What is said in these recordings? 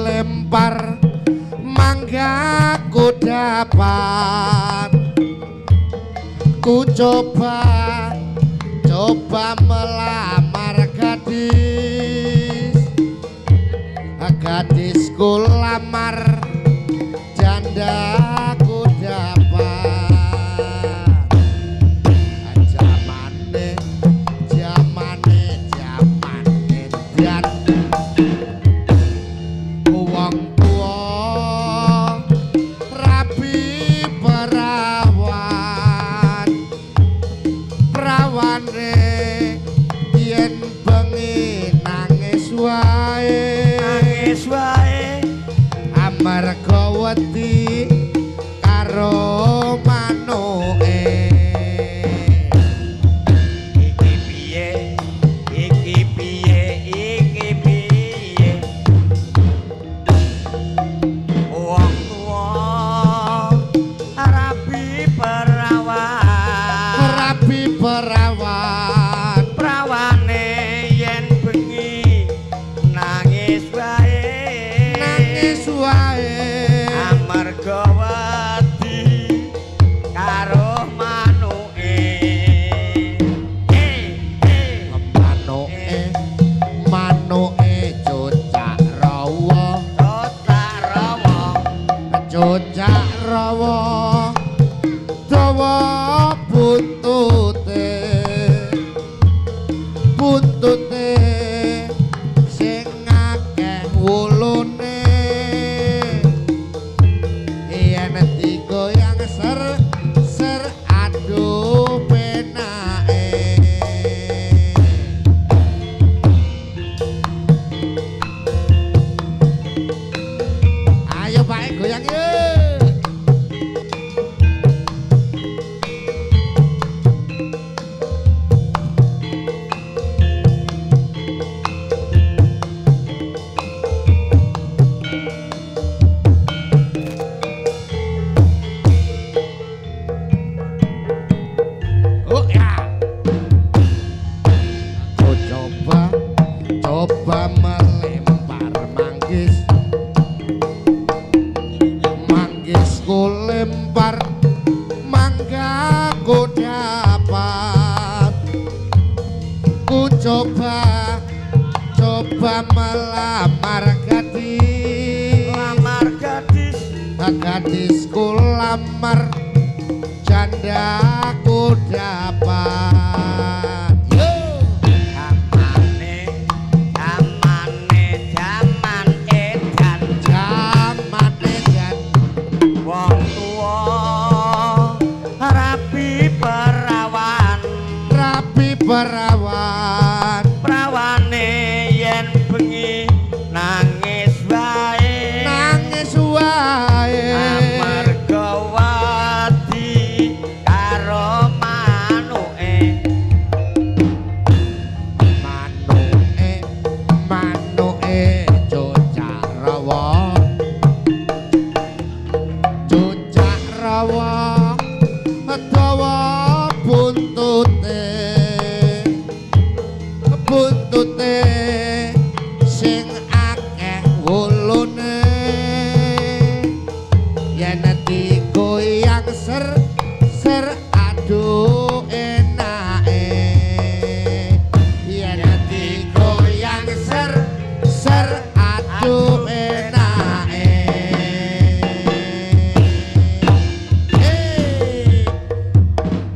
Melempar mangga ku dapat. Ku coba coba melamar gadis, gadis ku lamar, janda ku dapat. Jamane jamane jaman edan, wong tuwa rabi perawan, prawane yen bengi nangis wae, Nangis wae amarga wedi karo manuke. Iki piye, iki piye, iki piye, wong tuwa rabi perawan, rabi perawan, prawane yen bengi nangis wae, nangis wae amarga wedi karo manuke. Manuke manuke cocak rawa, Cocak rawa, cocak rawa dawa buntute, buntute sing akeh wulune, yen digoyang ser ser aduh penake. Ayo Pak goyang yuk. Oh ya. Aku coba coba melempar manggis, manggis ku lempar, mangga ku dapat. Ku coba coba melamar gadis, lamar gadis, gadis ku lamar, janda ku dapat. Yo. Jamane jamane jaman edan, Jaman edan, wong tuwa rabi perawan, rabi perawan, prawane yen bengi nangis wae, nangis wae amarga wedi karo manuke. Manuke manuke cocak rawa, cocak rawa dawa buntute, buntute sing akeh wulune, yen digoyang ser ser aduh enake, yen digoyang ser ser aduh enake.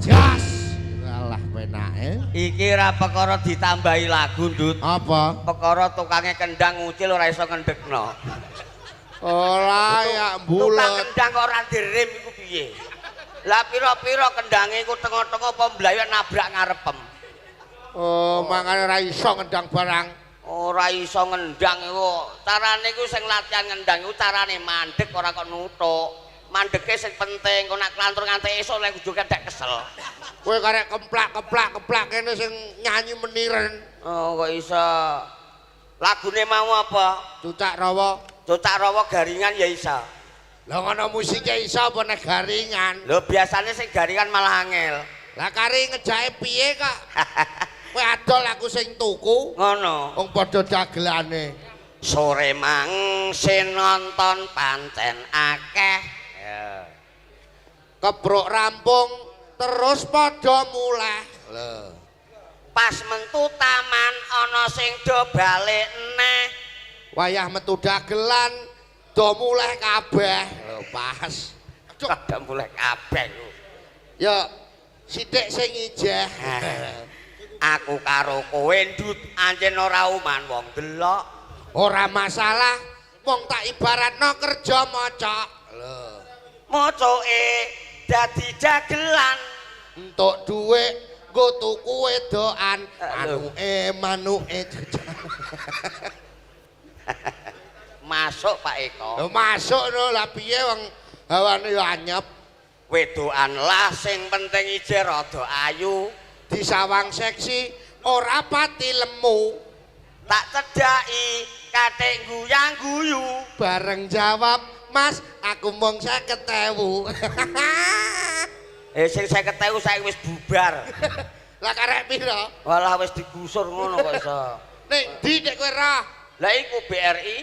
Jas alah penake. Iki ora perkara ditambahi lagu, Ndut. Apa? Perkara tukange kendang ngucil ora iso ngendhekno. Ora ya Tukang bulet. kendang kok ora direm iku piye? Lah pira-pira kendange iku tengah-tengah apa mblayu nabrak ngarepem. Oh, mangane ora iso ngendang barang. Ora iso ngendang iku. Carane iku sing latihan ngendang iku carane mandek ora kok nuthuk. Mandeke sing penting, kok nek klantur nganti esuk lek ujug kedek kesel. Kowe karek kemplak-kemplak-kemplak kene sing nyanyi meniren. Oh, kok iso. Lagune mau apa? Cucak rawa. Cucak rawa garingan ya iso. Lah ngono musike iso apa nek garingan? Lho biasane sing garingan malah angel. Lah kari ngejake piye kok? Kowe adol aku sing tuku. Ngono. Wong padha dagelane. Sore mang sing nonton pancen akeh. Ya. Kebrok rampung terus padha muleh. Lho. Pas mentu taman ana sing do balik neh. Wayah metu dagelan do muleh kabeh. Lho pas. Aduh, Padha muleh kabeh ku. Ya sithik sing ijeh. Aku karo kowe ndut anjen ora uman wong delok. Ora masalah, wong tak ibaratno kerja mocok. Lho. Mocoke dadi dagelan. Entuk dhuwit nggo tuku wedokan, Lho. anuke manuke. Masuk Pak Eko. Lho masuk no lah piye wong hawane yo anyep. Wedokan lah sing penting ije rada ayu. Disawang seksi ora pati lemu. Tak cedhaki katik guyang-guyu. Bareng jawab, "Mas, aku mung 50.000." Sing 50.000 saiki wis bubar. Lah karek pira? Walah wis digusur ngono kok iso. Nek ndi nek kowe roh? Lah iku BRI,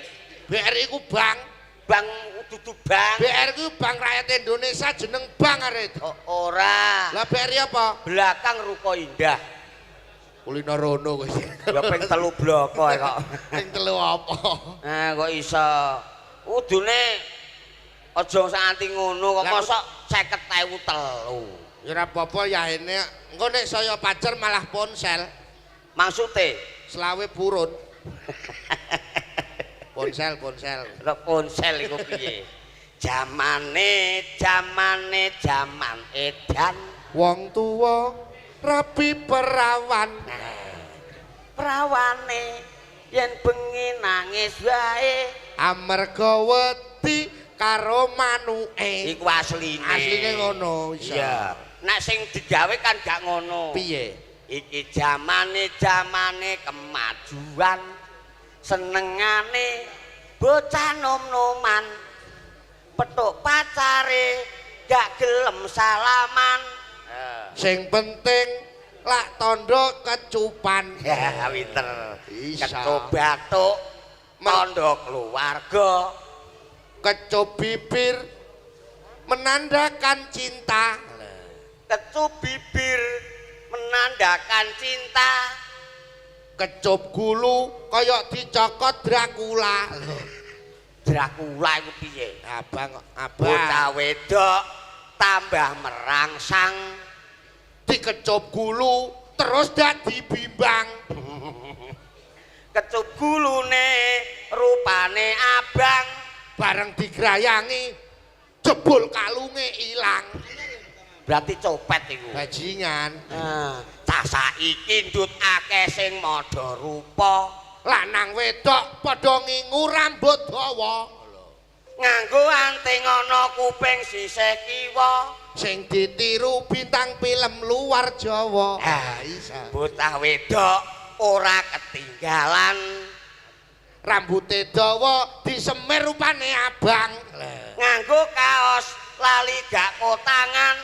BRI ku bank. Bank dudu bank. BRI ku Bank Rakyat Indonesia jeneng bank arek. Oh, ora. Lah BRI apa? Belakang Ruko Indah. Kulino rono kowe. Ya ping 3 bloko kok. Ping 3 apa? Kok iso. Kudune aja nganti ngono kok mosok 50.003. Ya ora apa-apa ya ini. Engko nek saya pacar malah ponsel. Maksude selawe purun. Ponsel, ponsel. Lho ponsel iku piye? Jamane, jamane jaman edan. Wong tuwa rabi perawan. Prawane yen bengi nangis wae amarga wedi karo manuke. Iku asline. Asline ngono iso. Iya. Nek sing digawe kan gak ngono. Piye? Iki jamane jamane kemajuan. Senengane bocah nom-noman. Petuk pacare gak gelem salaman. Sing penting lak tondo kecupan. Ya pinter. Isa. Kecup batuk tondo keluarga. Kecup bibir menandakan cinta. Kecup bibir menandakan cinta. Kecup gulu kaya dicokot Dracula. Dracula iku piye? Abang, abang. Bocah wedok tambah merangsang. Dikecup gulu terus dadi bimbang. Kecup gulune rupane abang. Bareng digrayangi jebul kalunge ilang. Berarti copet iku. Bajingan. Cah saiki ndut akeh sing madha rupa. Lanang wedok padha ngingu rambut dawa. Nganggo anting ana kuping sisih kiwa. Sing ditiru bintang film luar Jawa. Ah, isa. Bocah wedok ora ketinggalan. Rambute dawa disemir rupane abang. Nganggo kaos lali gak kotangan.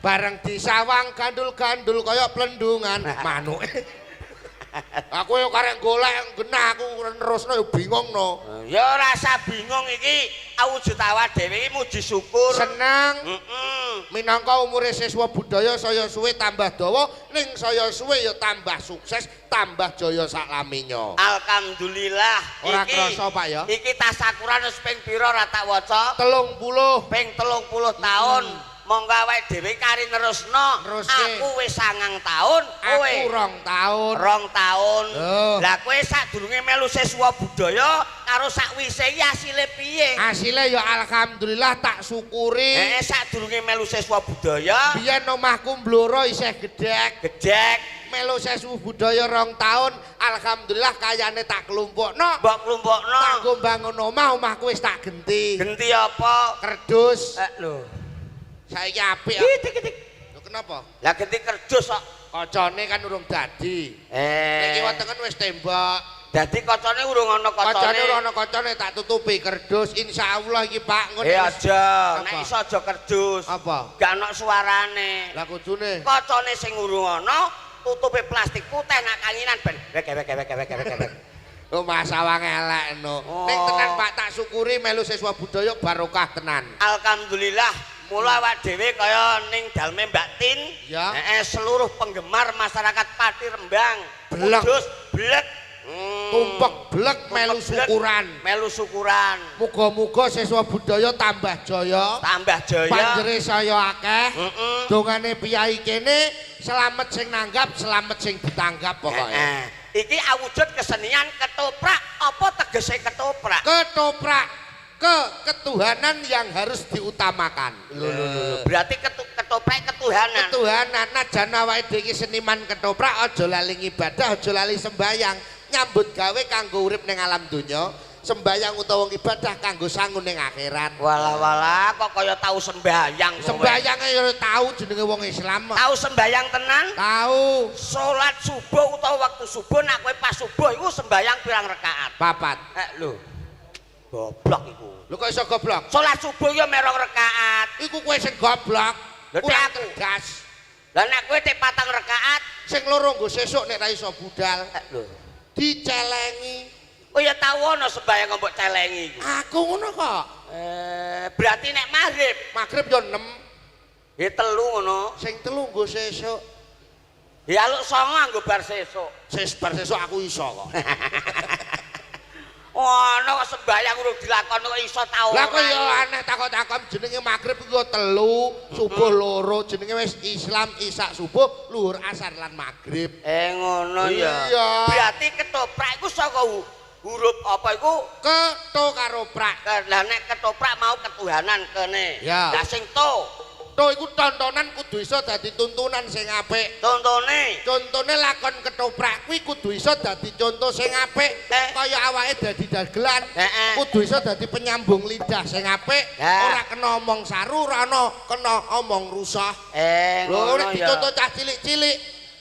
Bareng disawang gandul-gandul kaya plendungan manuke. Aku yo karek golek genah aku nerusno yo bingung no. Ya rasa bingung iki awujud awak dhewe iki muji syukur. Seneng. Heeh. Minangka umure siswa budaya saya suwe tambah dawa ning saya suwe ya tambah sukses, tambah jaya saklaminya. Alhamdulillah. Ora krasa Pak ya. Iki tasakuran wis ping pira ora tak waca? 30. Ping 30 taun. Monggo awake dhewe kari nerusno. Aku wis 9 taun, kowe aku 2 taun. 2 taun. Lah kowe sadurunge melu siswa budaya karo sakwise iki asile piye? Asile ya alhamdulillah tak syukuri. Heeh, sadurunge melu siswa budaya. Biyen omahku Blora isih gedhek. Gedhek. Melu siswa budaya 2 taun, alhamdulillah kayane tak klumpukno. Mbok klumpukno. Tak nggo bangun omah, omahku wis tak genti. Genti apa? Kerdus. Lho. Saiki apik. Tik. Lho kenapa? Lah genti kerdus kok. Kacane kan urung dadi. Nek kiwa tengen wis tembok. Dadi kacane urung ana kacane. Kacane urung ana kacane tak tutupi kerdus. Insyaallah iki Pak ngono. Aja, nek iso aja kerdus. Apa? Gak ana suarane. Lah kudune. Kacane sing urung ana tutupe plastik putih nak kanginan ben wek wek wek wek wek wek. Oh, Mas Awang elek no. Oh. Ning tenan Pak, tak syukuri melu siswa budaya barokah tenan. Alhamdulillah, mula awak dhewe kaya ning daleme Mbak Tin. Ya. Heeh, seluruh penggemar masyarakat Pati Rembang. Blek. Kudus, blek. Tumpek blek melu Blek. syukuran. Melu syukuran. Muga-muga siswa budaya tambah jaya, Tambah jaya. panjere saya akeh. Heeh. Dongane piyai kene selamat sing nanggap, selamat sing ditanggap pokoke. Heeh. Iki awujud kesenian ketoprak. Apa tegese ketoprak? Ketoprak ke ketuhanan yang harus diutamakan. Lho lho lho. Berarti ketoprak ketuhanan. Ketuhanan, najan awake dhewe iki seniman ketoprak aja lali ngibadah, aja lali sembayang. Nyambut gawe kanggo urip ning alam donya, sembayang utawa ibadah kanggo sangu ning akhirat. Walah walah, kok kaya tau sembayang kowe. Sembayang ya tau, jenenge wong Islam. Tau sembayang tenan? Tau. Salat subuh utawa waktu subuh, nek kowe pas subuh iku sembayang pirang rakaat? Papat. Eh lho. Goblok iku. Lho kok iso goblok? Salat subuh ya merong rakaat. Iku kowe sing goblok. Lho, Kurang aku. cerdas. Lah nek kowe tek patang rakaat, Sing loro nggo sesuk nek ra iso budal. Eh lho. Dicelengi. Oh ya tau ana sembayang kok mbok celengi iku. Aku ngono kok. Eh, berarti nek maghrib, Maghrib yo 6, ya telu ngono. Sing telu nggo sesuk. Ya aluk songo anggo bar sesuk. Ses bar sesuk aku iso kok. Ono kok sembayang urung dilakoni kok iso ta ora. Lah kok ya aneh takok-takon, jenenge maghrib iku yo telu, subuh loro, jenenge wis Islam isak subuh, luhur asar lan maghrib. Eh ngono ya. Iya. Berarti ketoprak iku saka huruf apa iku? Keto karo prak. Lah nek ketoprak mau ketuhanan kene. Ya. Lah sing to, To iku tontonan kudu iso dadi tuntunan sing apik. Contone. Contone lakon ketoprak kuwi kudu iso dadi contoh sing apik. Eh. Kaya awake dadi dagelan, Heeh. kudu iso dadi penyambung lidah sing apik, Ya. ora kena omong saru, ora ana kena omong rusak. Eh Lho ngono nek ya. dicontoh cah cilik-cilik,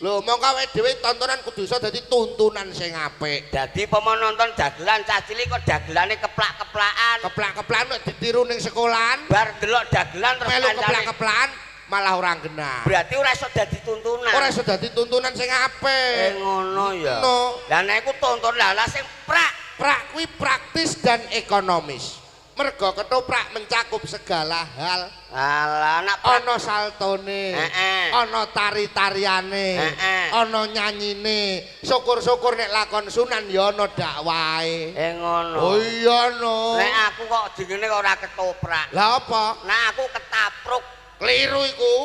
lho mongko awake dhewe tontonan kudu iso dadi tuntunan sing apik. Dadi pomo nonton dagelan cah cilik kok dagelane keplak-keplakan. Keplak-keplakan nek ditiru ning sekolahan, Bar delok dagelan terus melu kancane. keplak-keplakan malah ora genah. Berarti ora iso dadi tuntunan. Ora iso dadi tuntunan sing apik. Eh ngono ya. No. Lah nek iku tonton lah lah sing prak. Prak kuwi praktis dan ekonomis. Mergo ketoprak mencakup segala hal. Alah nak prak. Ana saltone, Heeh. ana tari-tariane, Heeh. ana nyanyine. Syukur-syukur nek lakon Sunan ya ana dakwahe. Eh ngono. Oh iya no. Nek aku kok jenenge kok ora ketoprak. Lah apa? Nek aku ketapruk. Keliru iku.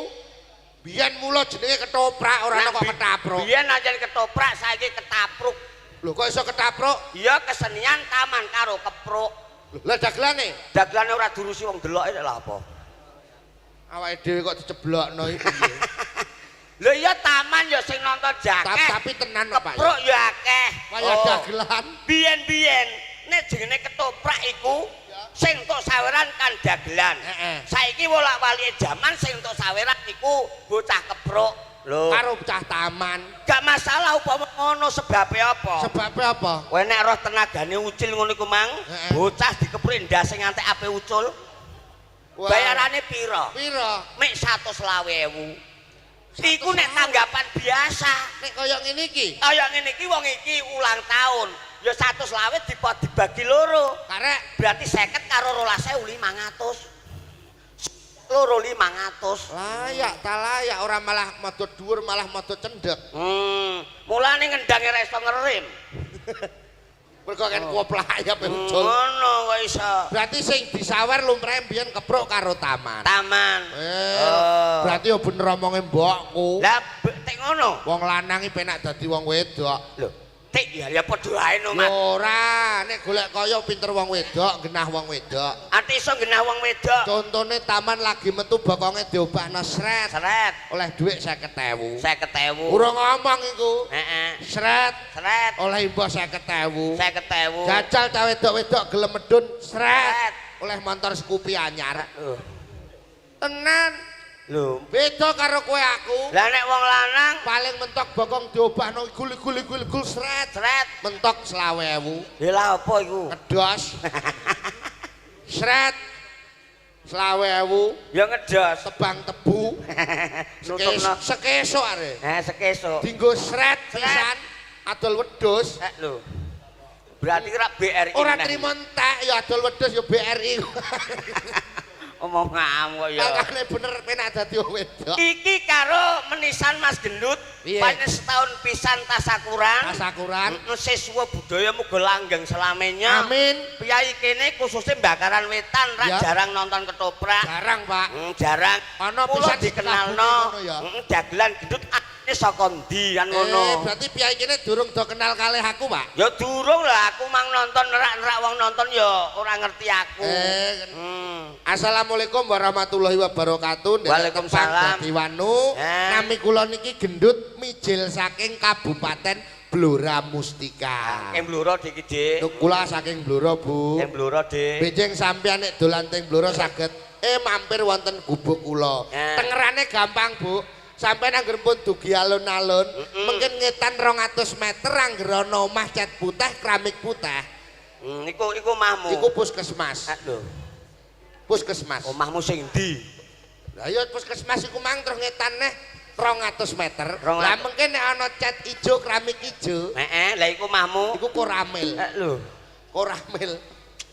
Biyen mula jenenge ketoprak ora ana Nek kok ketapruk. Biyen aja ketoprak saiki ketapruk. Lho kok iso ketapruk? Iya kesenian taman karo kepruk. Lho lah dagelane? Dagelane ora diurusi wong deloke lha apa? Awake dhewe kok diceblokno iki piye? Lho iya taman ya sing nonton jakeh. Tapi tenan kok Pak. Kepruk ya akeh. Kaya dagelan. Biyen-biyen nek jenenge ketoprak iku sing entuk saweran kan dagelan. Heeh. Saiki wolak-walike jaman sing entuk saweran iku bocah kepruk. Lho, Karo bocah taman. gak masalah upama ngono sebabe apa? Sebabe apa? Kowe nek roh tenagane ucil ngono iku mang, Heeh. bocah dikepruki ndase ngantek ape ucul. Wah. Bayarane pira? Pira? Mek 125.000. Iku nek tanggapan biasa. Nek kaya ngene iki, Kaya ngene iki wong iki ulang tahun, ya 125 dipot dibagi loro. karek Berarti 50 karo 12.500. Loro 500. layak ta layak ora malah madha dhuwur malah madha cendhek. Mulane ngendange ra iso ngerem. Mergo kan kuoplak ya ucul. Ngono kok iso. Berarti sing disawer lumrahe mbiyen kepruk karo taman. Taman. Eh, Oh. berarti ya bener omonge mbokku. Lah tek ngono. Wong lanang iki penak dadi wong wedok. Lho, tik ya ya padha ae no, Ya Mas. ora, nek golek kaya pinter wong wedok, genah wong wedok. Ati iso genah wong wedok. Contone taman lagi metu bokonge diobahno sret, Seret, oleh dhuwit 50.000. 50.000. Urung ngomong iku. Heeh. Sret, Seret, oleh imbuh 50.000. 50.000. Jajal cah wedok-wedok gelem medun sret, Sret. oleh motor Scoopy anyar. Lho. Tenan, Lho. beda karo kowe aku. Lah nek wong lanang Paling mentok bokong diobahno gul gul gul gul sret, seret. mentok 20.000. Ya lah apa iku? Ngedos. Sret. 20.000 Ya ngedos. tebang tebu. Nutupno. Sekesuk are. Eh sekesuk. Dinggo sret Sret. pisan adol wedhus. Eh lho. Berarti ora BRI. Ora neh. trimo entek ya adol wedhus ya BRI. Omong ngamuk kok ya. Makane bener penak dadi wong wedok. Iki karo menisan Mas Gendut, Piye? pancen setahun pisan tasakuran. Tasakuran. Siswa budaya muga langgeng selamanya. Amin. Piyai kene khususnya Bakaran Wetan rak Ya. jarang nonton ketoprak. Jarang, Pak. Jarang. Ana Kula pisan dikenalno. ngono ya. Dagelan gendut asline saka ndi kan ngono. Berarti piyai kene durung do kenal kalih aku, Pak. Ya durung lah aku mang nonton nerak-nerak wong nonton ya ora ngerti aku. Assalamualaikum warahmatullahi wabarakatuh. Nderek Waalaikumsalam. tepang dadi wanu. Nami kula niki Gendut mijil saking Kabupaten Blora Mustika. Ing Blora dik iki, Dik. Lho, kula saking Blora, Bu. Ing Blora, Dik. Benjing sampeyan nek dolan teng Blora saged mampir wonten gubuk kula. Tengerane gampang, Bu. Sampeyan angger pun dugi alun-alun, mungkin ngetan 200 meter angger ana omah cat putih, keramik putih. Iku omahmu. Iku puskesmas. Lho, Puskesmas. omahmu sing ndi? Lah ya puskesmas iku mang terus ngetan neh 200 meter. 200. Lah mungkin nek ana cat ijo, keramik ijo, Heeh, lah iku omahmu. iku koramil. Lho, Koramil.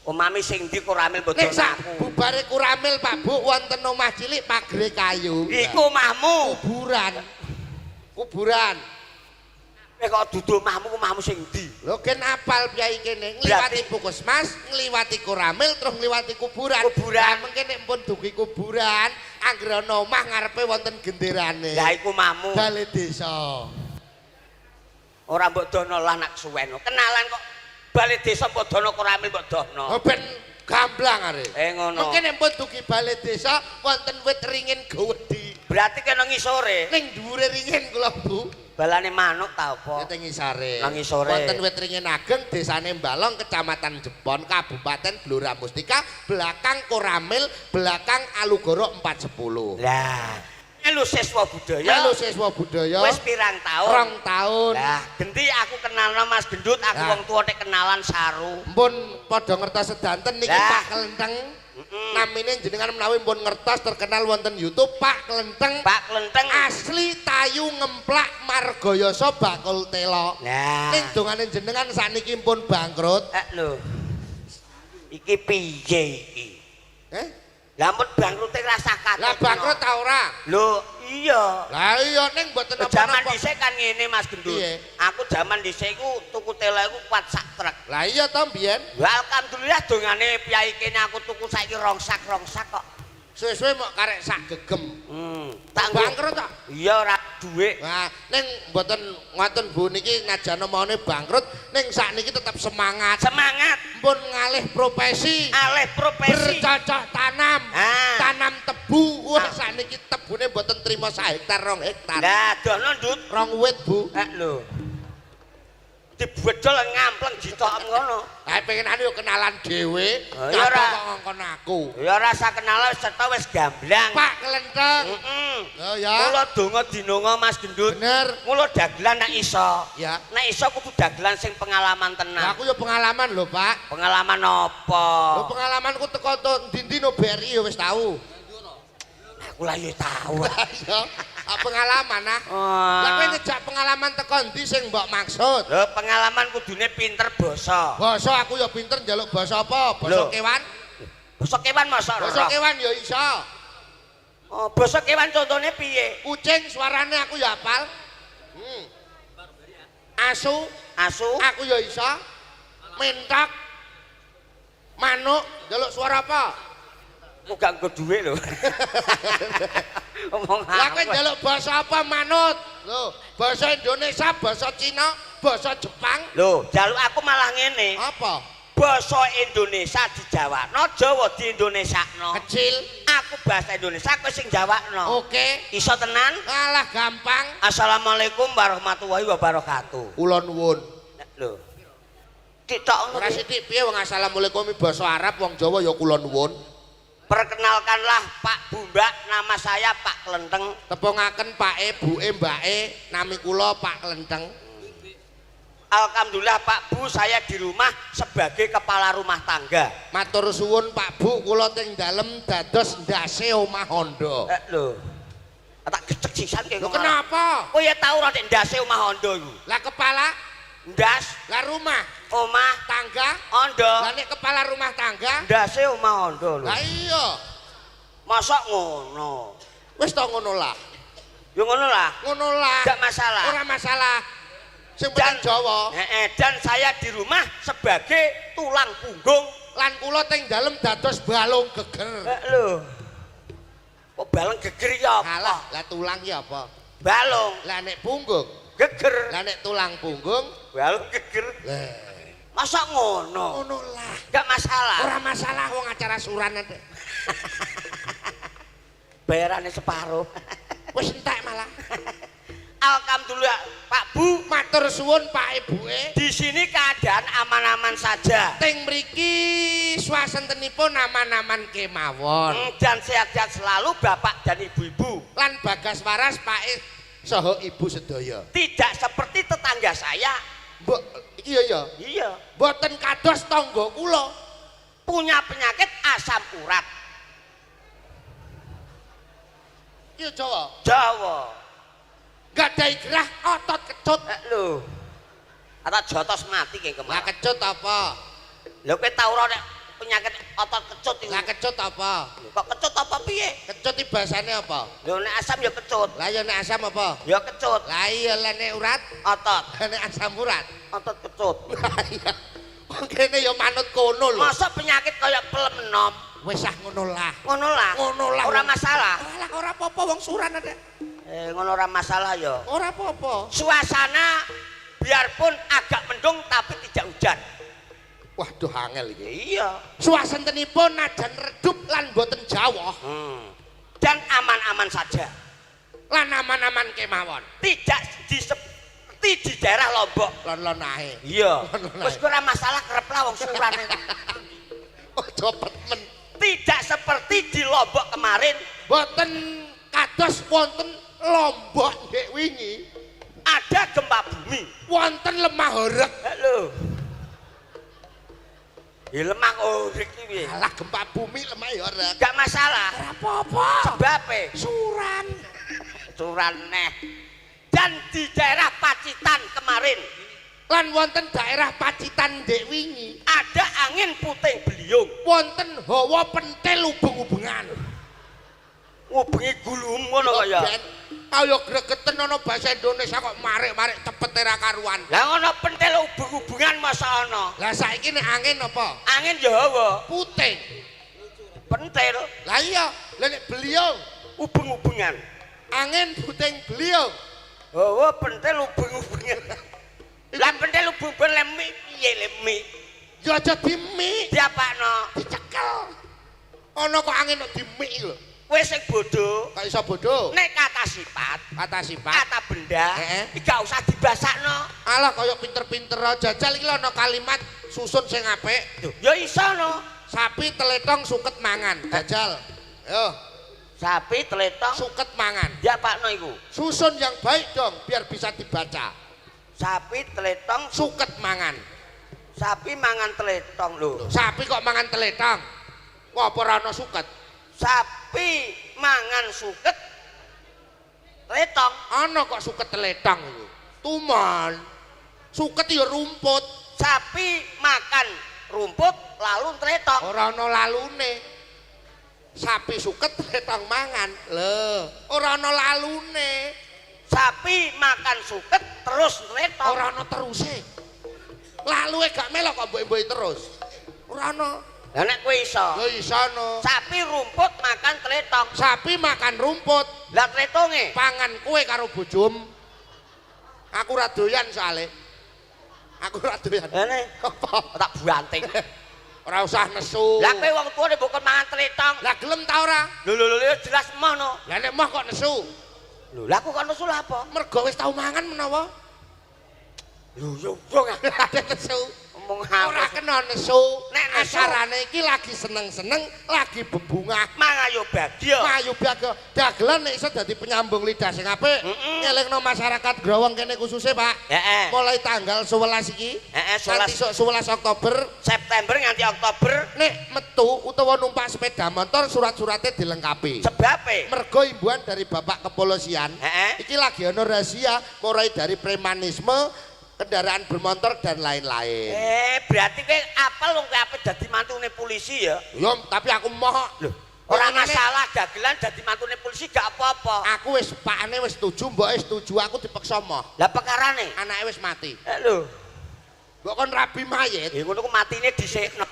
omahmu sing ndi koramil mbok Nek sak aku. bubare koramil Pak Bu wonten omah cilik pagere kayu. Iku omahmu. Kuburan. Kuburan. Kok dudu omahmu, omahmu sing ndi? Lho gen apal piyai kene ngliwati puskesmas, ngliwati koramil terus ngliwati kuburan. Kuburan. Lah mengke nek pun dugi kuburan, anggere ana omah ngarepe wonten genderane. Lah iku omahmu. Bale desa. Ora mbok dono lah nak suwen. Kenalan kok bale desa mbok dono koramil mbok dono. Oh ben gamblang are. Ngono. Mengke nek pun dugi bale desa wonten wit ringin gewedhi. Berarti kena ngisore. Ning dhuwure ringin kula Bu. Balane manuk ta apa? Teng ngisore. Nang ngisore. Wonten wit ringin ageng desane Balong, Kecamatan Jepon, Kabupaten Blora Mustika, belakang Koramil, belakang Alugoro 410. Lah, melu siswa budaya. Melu siswa budaya. Wis pirang taun? 2 tahun. Lah, genti aku kenalno Mas Gendut, aku wong tuwa nek kenalan saru. Mpun padha ngertos sedanten niki Lah. Pak Klenteng. Namine jenengan menawi mpun ngertos terkenal wonten YouTube Pak Klenteng. Pak Klenteng Asli tayu ngemplak Margoyoso bakul telo. Lah. Ning dongane jenengan sakniki pun bangkrut. Lho. Iki piye iki? Eh? Lah ampun bangkrute rasah katut. Lah bangkrut ta ora? Lho, iya. Lah iya ning mboten Jaman napa-napa. dhisik kan ngene Mas Gendut. Piye? Aku jaman dhisik iku tuku telo iku kuat sak truk. Lah iya to mbiyen. Lah alhamdulillah dongane piyai kene aku tuku saiki rong sak kok. Suwe-suwe mok karek sak gegem. Tak Bangkrut ta? Iya ora dhuwit. Nah, ning mboten ngoten Bu niki ngajano maune bangkrut ning sakniki tetep semangat. Semangat. Mpun ngalih profesi. Alih profesi. Bercocok tanam. Ah. Tanam tebu. Wah sakniki tebune mboten trima sak hektar 2 hektar. Lah dono Ndut. Rong wit Bu. Lho. Dibedol ngampleng jitok ngono. Lah pengenane yo kenalan dhewe. Oh, iya ora. Kok ngongkon aku. Ya ora usah kenalan wis cetha wis gamblang. Pak Klenteng. Heeh. Lho ya. Mula donga dinonga Mas Gendut. Bener. Mula dagelan nek iso. Ya. Nek iso kudu dagelan sing pengalaman Lah tenan. aku yo pengalaman lho, Pak. Pengalaman apa? Lho pengalamanku teko to ndi-ndi no BRI yo wis tau. Aku lah yo tau. Iya, pengalaman ah. Lah kowe ngejak pengalaman teko ndi sing mbok maksud? Lho pengalaman kudune pinter basa. Basa aku ya pinter njaluk basa apa? Basa kewan? Basa kewan masa Basa kewan ya iso. Oh, basa kewan contone piye? Kucing suarane aku ya hafal. Asu, Asu, aku ya iso. Mentok. Manuk njaluk suara apa? Aku gak nggo dhuwit lho. Omong Lah kowe njaluk basa apa manut? Lho, basa Indonesia, basa Cina, basa Jepang. Lho, jaluk aku malah ngene. Apa? Basa Indonesia dijawakno, Jawa di Indonesiakno. Kecil. Aku bahasa Indonesia kowe sing jawakno. Oke. Iso tenan? Alah gampang. Assalamualaikum warahmatullahi wabarakatuh. Kula nuwun. Lho. Titok ngono. Ora sithik piye wong assalamualaikum basa Arab wong Jawa ya kula nuwun. Perkenalkanlah Pak Bumbak, nama saya Pak Klenteng. Tepungaken Pake, Buke, Mbake, nami kula Pak Klenteng. Alhamdulillah Pak Bu, saya di rumah sebagai kepala rumah tangga. Matur suwun Pak Bu, kula teng dalem dados ndase omah Honda. Lho. Tak gecek sisan kaya Lho kenapa? Kowe ya tau ora nek ndase omah Honda iku. Lah kepala, Ndas, lah rumah. Omah tangga. Ondo. Lah nek kepala rumah tangga? Ndase omah ondo lho. Lah iya. Mosok ngono. Wis to ngono lah. Ya ngono lah. Ngono lah. Gak masalah. Ora masalah. Sing penting Jawa. Heeh, dan saya di rumah sebagai tulang punggung. Lan kula teng dalem dados balung geger. Lho. Kok balung geger ya apa? Alah, lah tulang ki apa? Balung. Lah nek punggung, geger. Lah nek tulang punggung, balung geger. Lah. Masa ngono? Ngono lah. Gak masalah. Ora masalah wong acara suran nek. Bayarane separuh. Wis entek malah. Alhamdulillah Pak Bu, matur suwun Pak Ibuke. Di sini keadaan aman-aman saja. Teng mriki swasantenipun aman-aman kemawon. Dan sehat-sehat selalu Bapak dan Ibu-ibu. Lan bagas waras Pak saha Ibu sedaya. Tidak seperti tetangga saya. Mbok iya ya. Iya. Mboten kados tangga kula punya penyakit asam urat. Iya Jawa. Jawa. Gadai gerah otot kecut. Lho. Atau jotos mati kayak kemarin. Lah kecut apa? Lho kowe tau ora nek penyakit otot kecut iku? Lah kecut apa? Lho, kok kecut apa piye? Kecut iki bahasane apa? Lho nek asam ya kecut. Lah ya nek asam apa? Ya kecut. Lah iya lah nek urat otot. Lah nek asam urat otot kecut. Lah iya. Wong kene ya manut kono lho. Masa penyakit kaya pelem enom? Wis ah ngono lah. Ngono lah. Ngono lah. Ora masalah. Ora lah ora apa-apa wong suran ada. Ngono ora masalah ya. Ora apa-apa. Suasana biarpun agak mendung tapi tidak hujan. Waduh angel iki. Iya. Suasantenipun najan redup lan boten jawah. Dan aman-aman saja. Lan aman-aman kemawon. Tidak di seperti di daerah Lombok. Lon-lon ae. Iya. Lon-lon ae. Wis ora masalah kerep lah wong surane. Aja men. Tidak seperti di Lombok kemarin. Boten kados wonten Lombok ndek wingi. Ada gempa bumi. Wonten lemah horeg. Lho. Ya lemah horeg iki piye? Alah gempa bumi lemah horeg. Gak masalah. Ora apa-apa. Sebabe suran. Suran neh. Dan di daerah Pacitan kemarin. Lan wonten daerah Pacitan ndek wingi ada angin puting beliung. Wonten hawa pentil ubeng-ubengan. Ngubengi gulum ngono kok ya. Ayo gregeten ana basa Indonesia kok marik-marik cepet ora karuan. Lah ngono pentil ubeng-ubengan masa ana. Lah saiki nek angin apa? Angin ya hawa. Puting. Pentil. Lah iya, lah nek beliung ubeng-ubengan. Angin puting beliung. Hawa pentil ubeng-ubengan. Lah pentil ubeng-ubengan lemi piye lemi? Ya aja dimik. Diapakno? Dicekel. Ana kok angin kok dimik lho. Kowe sing bodho. Kok iso bodho? Nek kata sifat, kata sifat, kata benda, iki gak usah dibasakno. Alah kaya pinter-pinter jajal iki lho ana kalimat susun sing apik. Ya iso no. Sapi teletong suket mangan. Jajal. Yo. Sapi teletong suket mangan. Diapakno iku? Susun yang baik dong biar bisa dibaca. Sapi teletong suket mangan. Sapi mangan teletong lho. Sapi kok mangan teletong? Kok apa ora ana suket? Sapi mangan suket teletong. Ana kok suket teletong iku. Tuman. Suket ya rumput. Sapi makan rumput lalu teletong. Ora ana lalune. Sapi suket teletong mangan. Lho, ora ana lalune. Sapi makan suket terus teletong. Ora ana teruse. Laluwe gak melok kok mbok-mboki terus. Ora ana. Lah nek kowe iso. Ya iso no. Sapi rumput makan teletong. Sapi makan rumput. Lah teletonge pangan kowe karo bojomu. Aku ora doyan soalé. Aku ora doyan. Lah nek apa? Tak buanting. Ora usah nesu. Lah kowe wong tuane mbok kon mangan teletong. Lah gelem ta ora? Lho lho lho jelas emoh no. Lah nek emoh kok nesu. Lho lah aku kok nesu lah apa? Mergo wis tau mangan menawa. Lho yo wong nesu. Ora kena nesu. Nek acarane iki lagi seneng-seneng, lagi bebungah. Mangayo bagya. Mangayo bagya. Dagelan nek iso dadi penyambung lidah sing apik. Ngelingno masyarakat Growong kene khususe, Pak. Heeh. Mulai tanggal 11 iki. Heeh, 11 Oktober, September nganti Oktober. Nek metu utawa numpak sepeda motor surat-surate dilengkapi. Sebabe? Mergo imbuhan dari Bapak Kepolisian. Heeh. Iki lagi ana rahasia mulai dari premanisme, kendaraan bermotor dan lain-lain. Berarti kowe apal wong kowe ape dadi mantune polisi ya? Yo, tapi aku moh. Lho, ora masalah dagelan dadi mantune polisi gak apa-apa. Aku wis pakane wis setuju, mboke setuju, aku dipaksa moh. Lah perkarane? Anake wis mati. Lho. Mbok kon rabi mayit. Ngono ku matine dhisikno.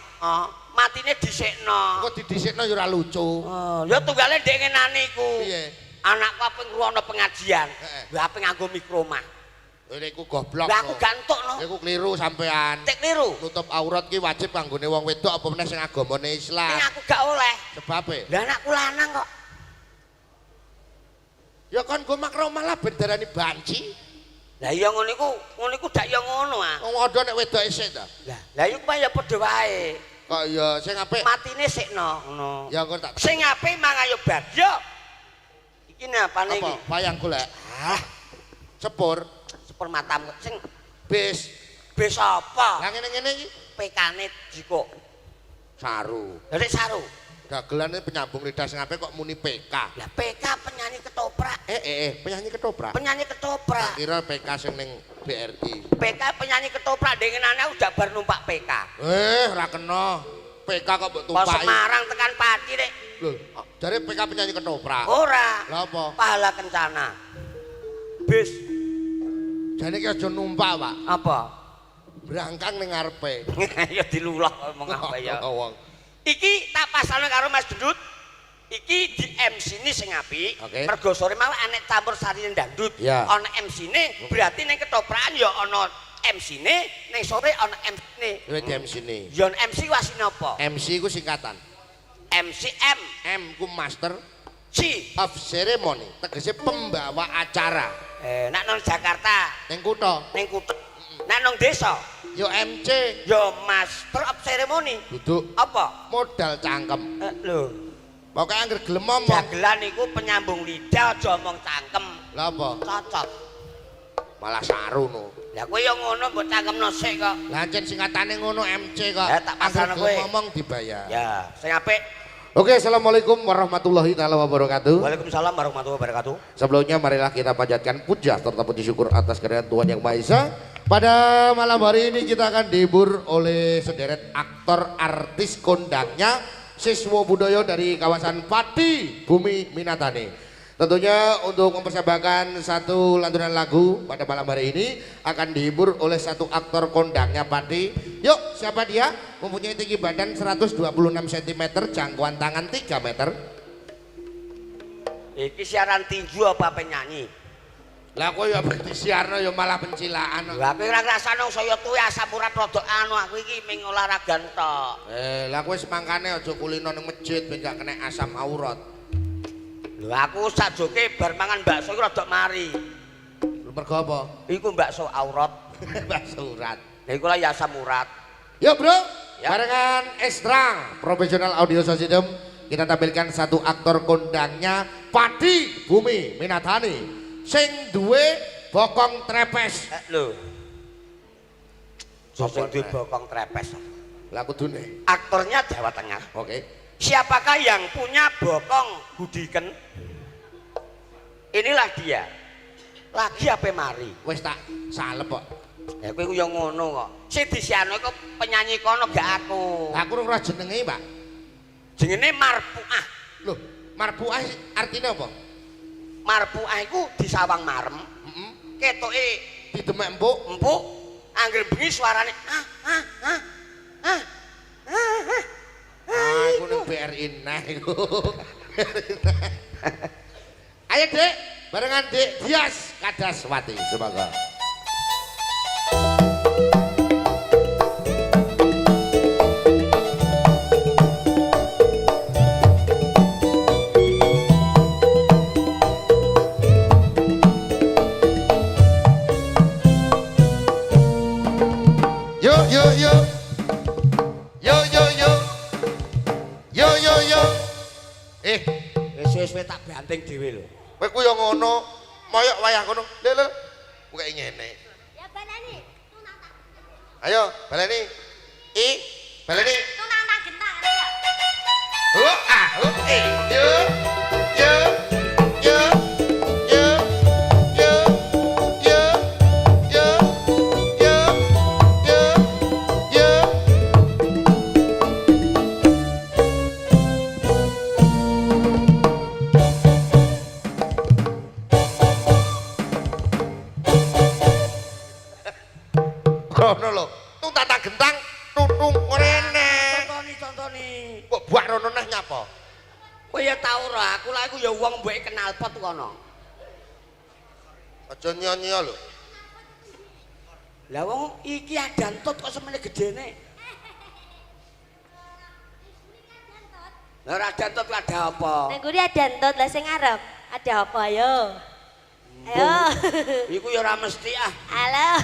Matine dhisikno. Kok didhisikno ya ora lucu. Oh, ya tunggale ndek ngenane iku. Piye? Anakku ape ngrungokno pengajian. Lha ape nganggo mikromah. Lha iku goblok. Lah aku gantuk no. Iku kliru sampean. Tek kliru. Nutup aurat ki wajib kanggone wong wedok apa meneh sing agamane Islam. Ning aku gak oleh. Sebabe? Lah anakku lanang kok. Ya kon nggo makromah lah ben darani banci. Lah iya ngono iku dak ya ngono ah. Wong padha nek wedok isik ta. Lah iku ya padha wae. Kok ya sing apik matine sikno ngono. Ya engko tak sing apik mangayo bagyo. Iki napane iki? Apa? Wayang golek. Ah, sepur. Sepur matam sing bis. Bis apa? Lah ngene-ngene iki PK-ne jikuk. Saru. Lah nek saru. Dagelane penyambung lidah sing apik kok muni PK. Lah PK penyanyi ketoprak. Penyanyi ketoprak. Penyanyi ketoprak. Tak kira PK sing ning BRI. PK penyanyi ketoprak ndengenane aku udah bar numpak PK. Ora kena. PK kok mbok tumpaki. Kok Semarang tekan Pati rek. Lho, jare PK penyanyi ketoprak. Ora. Lah apa? Pahala kencana. Bis. Jane ki aja numpak, Pak. Apa? Brangkang ning ngarepe. Ya dilulah ngomong apa ya. Wong. Iki tak pasane karo Mas Dendut. Iki di MC-ne sing apik. Okay. Mergo sore mau enek campur sari dangdut. Yeah. Ana MC-ne, berarti ning ketoprakan ya ana MC-ne, ning sore ana MC-ne. Kuwi di MC-ne. Ya MC ku asline apa? MC ku singkatan. MCM. M ku Master C of Ceremony, tegese pembawa acara. Nek nang Jakarta, ning kutha, ning kutha. Nek nang desa, yo MC, yo Master of Ceremony. Duduk. Apa? Modal cangkem. Lho. Pokoke angger gelem omong. Dagelan iku penyambung lidah aja omong cangkem. Lah apa? Cocok. Malah saru no. Lah kowe yo ngono mbok cangkemno sik kok. Lah ancen singkatane ngono MC kok. Ya tak pasane kowe. Ngomong dibayar. Ya, sing apik. Oke, assalamualaikum warahmatullahi taala wabarakatuh. Waalaikumsalam warahmatullahi wabarakatuh. Sebelumnya marilah kita panjatkan puja serta puji syukur atas kehadiran Tuhan Yang Maha Esa. Pada malam hari ini kita akan dihibur oleh sederet aktor artis kondangnya Siswo Budoyo dari kawasan Pati Bumi Minatani. Tentunya untuk mempersembahkan satu lantunan lagu pada malam hari ini akan dihibur oleh satu aktor kondangnya Pati. Yuk, siapa dia? Mempunyai tinggi badan 126 cm, jangkauan tangan 3 meter. Iki siaran tinju apa penyanyi? Lah kowe ya disiarno ya malah pencilaan. Lah kowe ora ngrasakno saya tuwe asam urat rada anu aku iki ming olahragan tok. Lah kowe semangkane aja kulino ning masjid ben gak kena asam aurat. Lho aku sajoke bar mangan bakso iku rada mari. Lho mergo apa? Iku bakso aurat. Bakso urat. Lah iku lah ya asam urat. Yo bro, ya. Barengan Ekstra Profesional Audio System kita tampilkan satu aktor kondangnya Pati Bumi Minatani. Sing duwe bokong trepes. Lho. Sing duwe bokong trepes. Lah kudune. Aktornya Jawa Tengah. Oke. Siapakah yang punya bokong gudiken? Inilah dia. Lagi ape mari? Wis tak salep kok. Ya kowe ku ya ngono kok. Sing disiarno iku penyanyi kono gak aku. Lah aku ora jenenge, Pak. Jenenge Marpuah. Loh, Marpuah artinya apa? Marpuah iku disawang marem. Heeh. Ketoke didemek empuk, empuk, angger bengi suarane ah ah ah ah. Ah. Ah, iku ning BRI neh iku. Ayo, Dik, barengan Dik Dias Kadaswati semoga. Yo yo yo. Yo yo yo. Yo yo yo. Wis wis tak banting dhewe lho. Kowe ku yo ngono, moyok wayah kono. Lho lho. Buka ngene. Ya baleni. Tunang tak. Ayo, baleni. I, baleni. Tunang tak gentang ya. Ho a ho e. Yo yo yo yo yo yo yo yo tau ora, aku lah iku ya wong mboke kenal pot kono. Aja nyo-nyo lho. Lah wong iki adantut kok semene gedene. Lah ora adantut ada apa? Nang guri adantut lah sing ngarep. Ada apa ayo? Ayo. Iku ya ora mesti ah. Halo.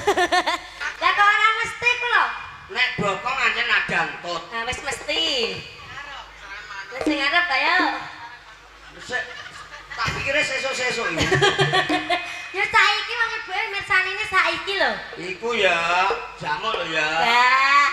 Lah kok ora mesti ku lho? Nek bokong ancen adantut. Nah wis mesti. Lah sing ngarep ayo. Sik tak pikire sesuk-sesuk iki. Ya saiki wong ibuke mirsanine saiki lho. Iku ya jamuk lho ya. Mbak.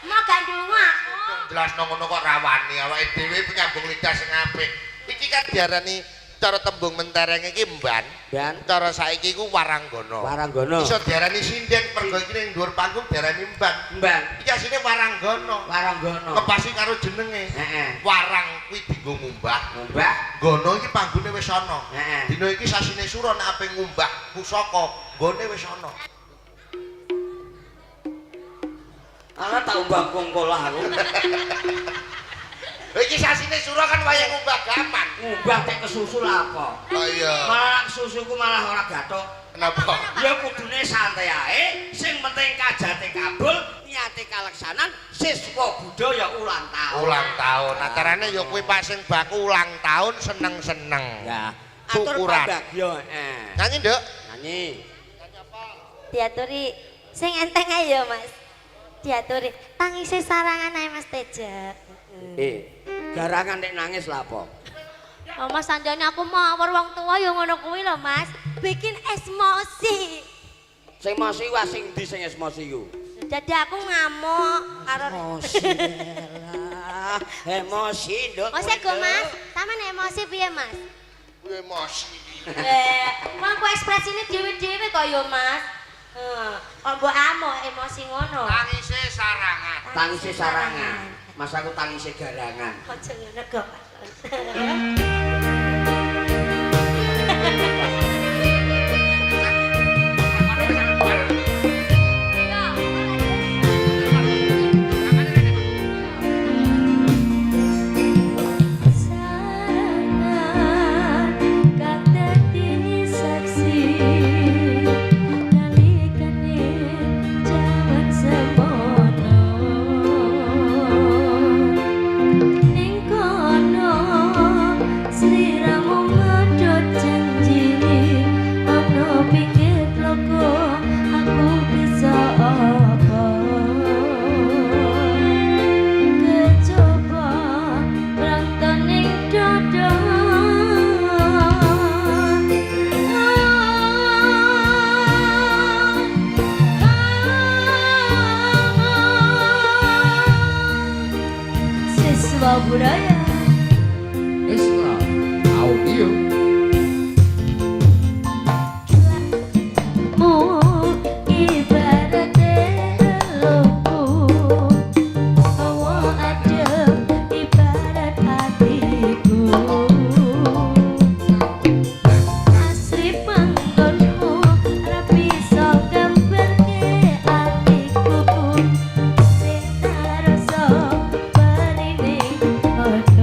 Mau gak ndonga aku. Jelasno ngono kok rawani awake dhewe penyambung lidah sing apik. Iki kan diarani cara tembung mentereng iki mban. Ban Cara saiki iku waranggana. Waranggana. Iso diarani sinden mergo iki ning dhuwur panggung diarani mban. Mban. Iki asline waranggana. Waranggana. Kepasi karo jenenge. Heeh. Warang kuwi dienggo ngumbah. Ngumbah. Gono iki panggone wis ana. Heeh. Dina iki sasine sura nek ape ngumbah pusaka, nggone wis ana. Ala tak umbah kongkolah aku. Iki sasine sura kan wayah ngumbah gaman. Ngumbah tek kesusu lah apa? Oh iya. Malah susuku malah ora gathuk. Kenapa? Ya kudune santai ae, sing penting kajate kabul, niate kaleksanan, siswa budaya ulang tahun. Ulang tahun. Acarane ya kuwi Pak sing baku ulang tahun seneng-seneng. Ya, atur Syukuran. pambagya, Nyanyi, Nduk. Nyanyi. Diaturi sing enteng ae ya, Mas. Diaturi tangise sarangan ae Mas Teja. Garangan nek nangis lah apa? Oh Mas anjane aku mawar wong tua ya ngono kuwi lho Mas. Bikin emosi. Sing emosi wae sing ndi sing emosi iku? Jadi aku ngamuk karo Emosi. Lah, emosi nduk. Mose go Mas, sampean emosi piye Mas? Kuwi emosi. Wong ku ekspresine dhewe-dhewe kok ya Mas. Heeh, kok mbok amuk emosi ngono. Tangise sarangan. Tangise sarangan. Mas aku tangise garangan. Aja ngono go Mas. Sarangan kang dadi saksi nalikane jaman semono ning kono sliramu medhot janji ana pinggir tlogo aku bisa apa kecoba pranto ning dodo. Siswa budaya Isra Audio. Mu ibarate eloku hawa adem ibarat hatiku asri panggonmu ora bisa gambarke atiku sing rasa perine padha.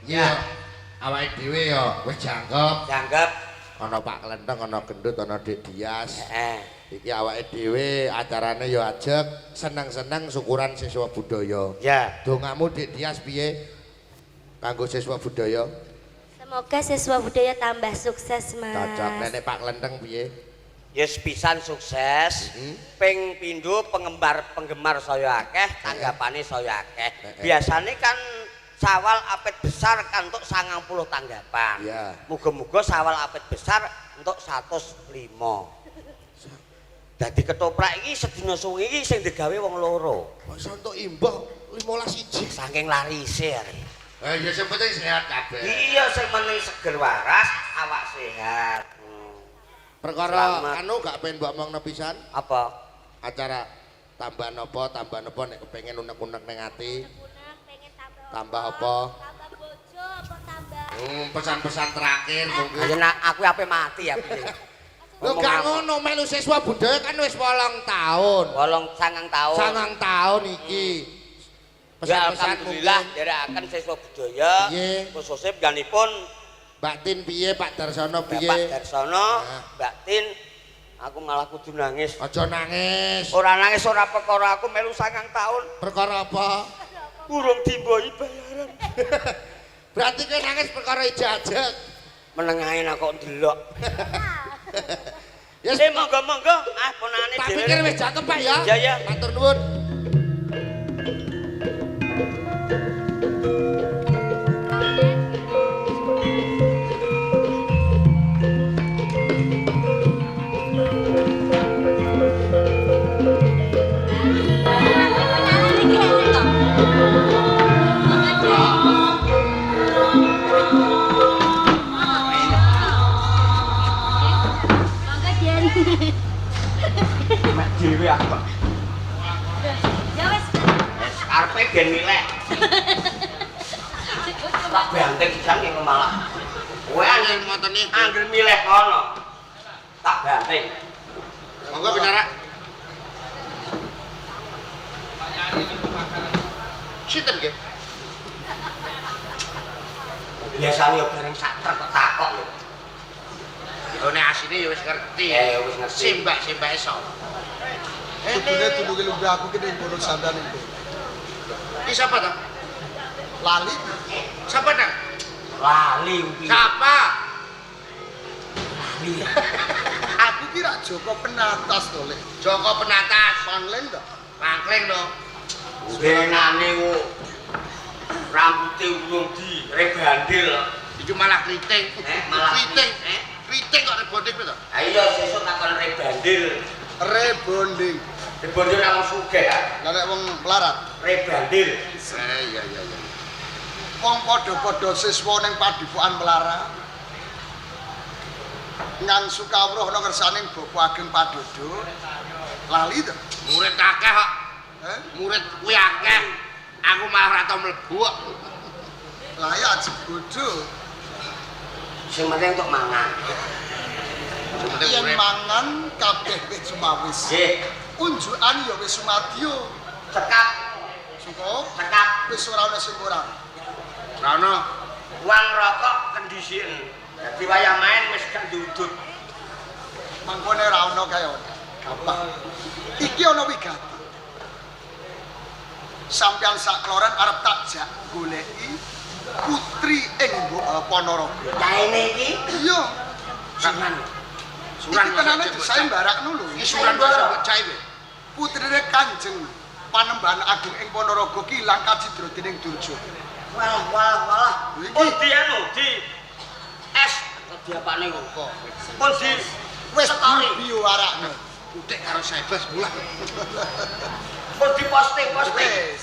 Iya. Awake dhewe ya wis jangkep. Jangkep. Ana Pak Klenteng, ana Gendut, ana Dik Dias. Heeh. Iki awake dhewe acarane ya ajeg seneng-seneng syukuran siswa budaya. Ya. Dongamu Dik Dias piye kanggo siswa budaya? Semoga siswa budaya tambah sukses, Mas. Cocok. Nenek Pak Klenteng piye? Ya sepisan sukses. Ping pindho penggemar saya akeh, tanggapane saya akeh. Biasane kan Sawal Apit Besar kan untuk 90 tanggapan. Iya. Muga-muga Sawal Apit Besar untuk 105. Dadi ketoprak iki sedina suwi iki sing digawe wong loro. Kok iso entuk imbuh 15 iji. Saking larise arek. Eh ya sing penting sehat kabeh. Iya sing penting seger waras, awak sehat. Perkara Selamat. anu gak pengen mbok omongno pisan? Apa? Acara tambah napa nek kepengin unek-unek ning ati. Tambah apa? Tambah bojo apa tambah? Pesan-pesan terakhir mungkin. Ayo nak aku ape mati ya piye. Lho gak ngono melu siswa budaya kan wis 8 tahun. 9 tahun. 9 tahun iki. Ya Pesan-pesan alhamdulillah mungkin. nderekaken siswa budaya khususnya pengganipun Mbak Tin piye, Pak Darsono piye? Bapak Darsono, Nah. Mbak Tin, aku malah kudu nangis. Aja nangis. Ora nangis ora perkara aku melu 9 tahun Perkara apa? urung dimboi bayaran. Berarti kowe nangis perkara ijazah. Menengahe nak kok ndelok. Ya Monggo-monggo, ah ponakane tak dhewe. pikir wis jangkep Pak ya. Ya, ya. Matur nuwun. Mek dhewe aku kok. Ya wis. Wis karepe ben milek. Tak banting sisan ki malah. Kowe Angger ngoten niku. angger milih kono. Tak banting. Monggo bicara. Sinten nggih? Biasane yo bareng sak truk kok takok lho. Lho nek asine ya wis ngerti. Wis ngerti. Simbak-simbake sapa? Kudune tulungi lungguh aku ki ning kono sampean iku. Iki sapa to? Lali Sapa nang? Lali kuwi. Sapa? Lali. aku ki rak Joko Penatas to, Lek. Joko Penatas. Pangling to. Pangkling to. Benane ku rambute urung di rebandil. Iki malah kriting. Malah kriting. Kriting kok rebonding to. Ayo sesuk takon rebandil. Rebonding. Rebondil ra wong sugih ah. Lah nek wong melarat, Rebandil. Iya iya iya. wong padha-padha siswa ning padepokan melarat. Ngang sukawruh ana ngersaning Bapak Ageng Padodo. Lali to. Murid akeh kok. Eh? Murid kuwi akeh. Aku malah ora tau mlebu kok. Lah ya ajeng bodho. Sing penting untuk mangan. Sing penting Yen urip. mangan kabeh wis sumawis. Nggih, Unjukan ya wis sumadyo. cekap, Cukup. cekap. Wis ora ana sing kurang. Ora ono. Uang rokok kendisiin. Dadi wayah main wis gak ndudut. Mangkone ora ana kaya gampang. Iki ana wigati. Sampeyan sak kloren arep tak jak goleki putri ing Ponorogo. Yaene iki Iya, sunan. Suran iki tenane disae mbarakno lho. Iki suran mbok cai kowe. Putrine Kanjeng Panembahan Agung ing Ponorogo ki ilang kacidra dening Durjana. Walah walah walah. Iki. Pun di anu di es diapakne kok. Pun di Wis story. biwarakno. Utik karo sebes mulah. Pun di posting posting. Wis.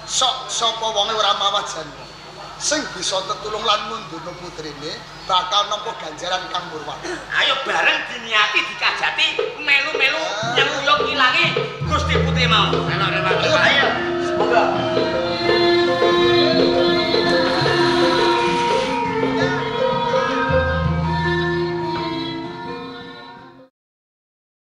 Sok sapa wonge ora mawajan. Sing bisa tetulung lan mundurno putrine bakal nampa ganjaran kang murwah. Ayo bareng diniati dikajati melu-melu nyengkuyung ngilangi Gusti Putri mau. Melok Ayo, semoga.